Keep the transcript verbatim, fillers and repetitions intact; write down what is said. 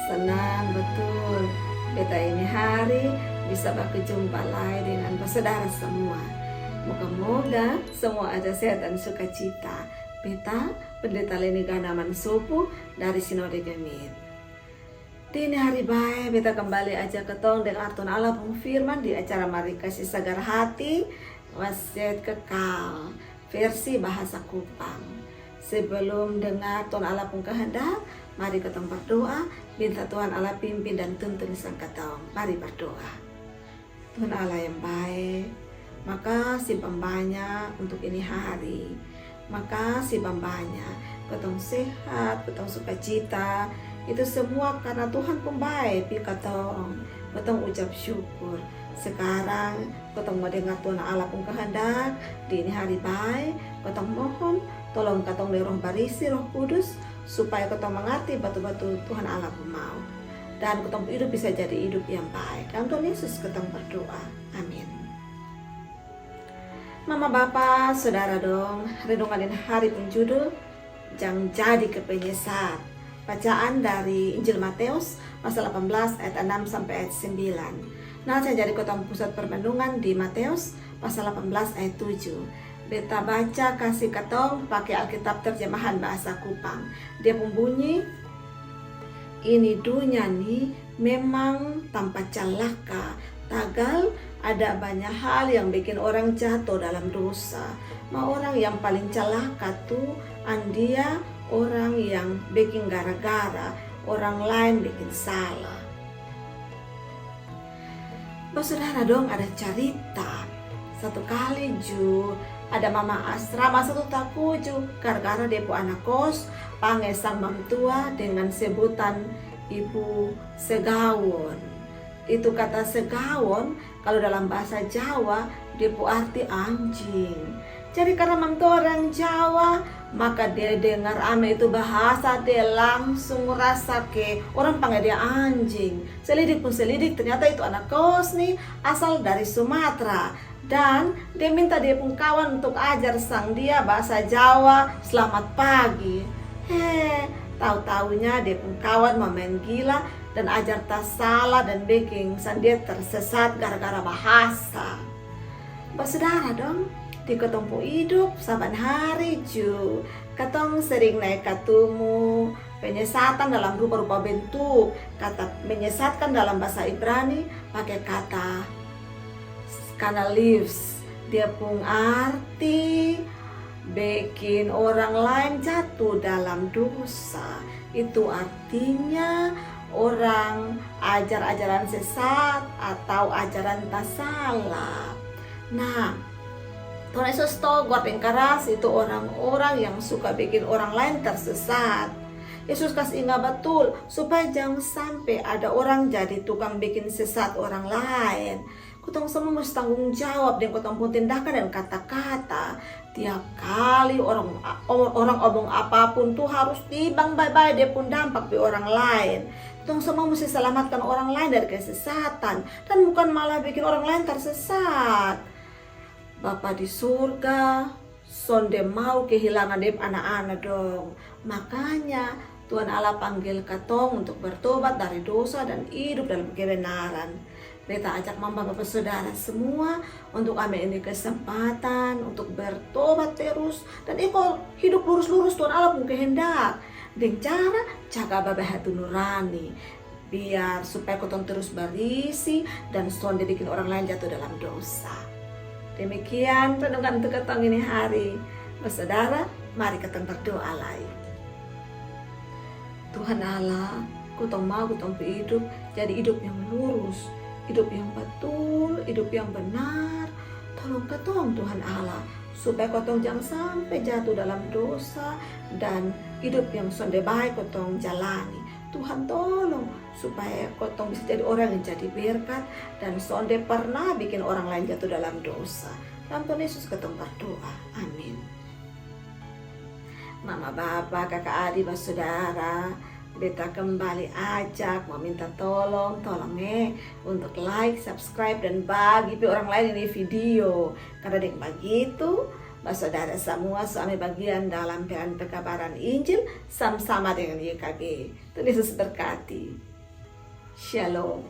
Senang betul beta ini hari bisa bakujumpa lai dengan basodara samua. Moga-moga samua ajar sehat dan sukacita. Beta Pendeta Leni Ganaman Sopu dari Sinode GMIT. Di ini hari bae beta kembali ajar katong dengar Tuhan Allah pung firman di acara Mari Kasi Sagar Hati, Wasiat Kekal, versi bahasa Kupang. Sebelum dengar Tuhan Allah pung kehendak, mari katong berdoa, minta Tuhan Allah pimpin dan tuntun sang katong. Mari berdoa. Tuhan Allah yang bae, makasih bambanya untuk ini hari. Makasih bambanya, katong sehat, katong sukacita, itu semua karna Tuhan pung bae pi katong. Katong ucap syukur. Sekarang katong mau dengar Tuhan Allah pung kehendak di ini hari bae. Katong mohon tolong katong deng Roh Barisi, Roh Kudus, supaya katong mangarti batul-batul Tuhan Allah pung mau. Dan katong pung hidup bisa jadi hidup yang baik. Dalam Tuhan Yesus katong berdoa. Amin. Mama, bapa, sodara dong, renungan ini hari pung judul, Jang Jadi Ke Penyesat. Bacaan dari Injil Matius, pasal delapan belas ayat enam sampai ayat sembilan. Nah, jang jadi katong pusat permenungan di Matius, pasal delapan belas ayat tujuh. Beta baca kasi katong pake Alkitab terjemahan bahasa Kupang. Dia pung bunyi, ini dunia ni memang tampa calaka, tagal ada banya hal yang bekin orang jato dalam dosa. Ma orang yang paling calaka tu andia orang yang bekin gara-gara orang laen bekin sala. Basodara dong, ada carita. Satu kali ju ada mama asrama satu takuju gara-gara dia pung ana kos pange sang mamtua dengan sebutan Ibu Segawon. Itu kata segawon, kalo dalam bahasa Jawa, dia pung arti anjing. Jadi karna mamtua orang Jawa, maka dia dengar ame itu bahasa, dia langsung rasa ke orang pange dia anjing. Selidik pung selidik, ternyata itu ana kos ni asal dari Sumatra. Dan dia minta dia pung kawan untuk ajar sang dia bahasa Jawa, "Selamat pagi." He, tau-taunya dia pung kawan mau main gila dan ajar tasala dan bekin sang dia tersesat gara-gara bahasa. Basodara dong, di katong pung idup saban hari ju katong sering nae katumu penyesatan dalam rupa-rupa bentuk. Kata menyesatkan dalam bahasa Ibrani pake kata scandalous. Dia pung arti bekin orang laen jatu dalam dosa. Itu artinya orang ajar ajaran sesat atau ajaran tasala. Nah, Tuhan Yesus togor deng karas itu orang-orang yang suka bekin orang laen tersesat. Yesus kas inga batul supaya jang sampe ada orang jadi tukang bekin sesat orang laen. Katong samua musti tanggung jawab deng katong pung tindakan dan kata-kata. Tiap kali orang, orang omong apapun tu harus tibang bae-bae dia pung dampak di orang laen. Katong samua musti salamatkan orang laen dari kesesatan dan bukan malah bekin orang laen tarsesat. Bapa di surga sonde mau kehilangan dia pung ana-ana dong. Makanya Tuhan Allah panggil katong untuk bertobat dari dosa dan hidup dalam kebenaran. Beta ajak mama bapa sodara samua untuk ambe ini kesempatan untuk bertobat terus dan iko hidup lurus-lurus Tuhan Allah pung kehendak. Deng cara jaga bae-bae hati nurani. Biar supaya kotong terus barisi dan sonde bikin orang lain jatuh dalam dosa. Demikian renungan untuk kotong ini hari. Basodara, mari kotong berdoa lai. Tuhan Allah, kotong mau kotong pu hidup jadi hidup yang lurus, hidup yang batul, hidup yang benar. Tolong kotong Tuhan Allah, supaya kotong jangan sampai jatuh dalam dosa dan hidup yang sonde bae kotong jalani. Tuhan tolong supaya kotong bisa jadi orang yang jadi berkat dan sonde pernah bikin orang lain jatuh dalam dosa. Dalam Tuhan Yesus kotong berdoa. Amin. Mama, bapa, kaka, adi, basodara, beta kembali ajak mau minta tolong, tolong eh, untuk like, subscribe, dan bagi pi orang lain ini video. Karena deng bagitu, basodara samua su ambe bagian dalam peran pekabaran Injil sama-sama dengan Y K B. Tuhan Yesus berkati. Shalom.